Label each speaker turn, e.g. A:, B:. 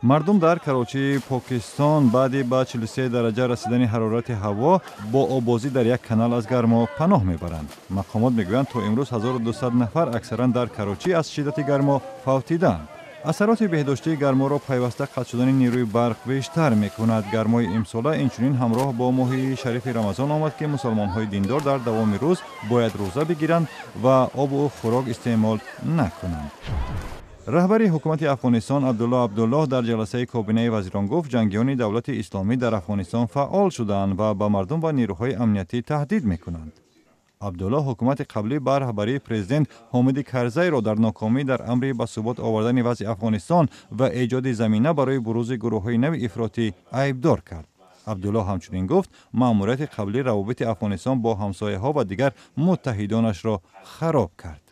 A: Мардум дар Карочии Покистон баъди ба 43 дараҷа расидани ҳарорати ҳаво бо оббозӣ дар як канал аз гармо паноҳ мебаранд. Мақомот мегӯянд, то имрӯз 1200 нафар, аксаран дар Карочӣ, аз шиддати гармо фавтидаанд. Асароти беҳдоштии гарморо пайваста қатъ шудани нерӯи барқ бештар мекунад. Гармои имсола инчунин ҳамроҳ бо моҳи шарифи Рамазон омад, ки мусалмонҳои диндор дар давоми рӯз бояд рӯза бигиранд ва обу хӯрок истеъмол накунанд. Раҳбари ҳукумати Афғонистон Абдулло Абдуллоҳ дар ҷаласаи кобинаи вазирон гуфт, ҷангиёни Давлати Исломӣ дар Афғонистон фаъол шудаанд ва ба мардум ва нерӯҳои амниятӣ таҳдид мекунанд. Абдуллоҳ ҳукумати қаблӣ ба раҳбарии президент Ҳомиди Карзайро дар нокомӣ дар амри ба субот овардани вазъи Афғонистон ва эҷоди замина барои бурузи гурӯҳҳои нави ифротӣ айбдор кард. Абдуллоҳ ҳамчунин гуфт, маъмурияти қаблӣ равобити Афғонистон бо ҳамсояҳо ва дигар муттаҳидонашро хароб кард.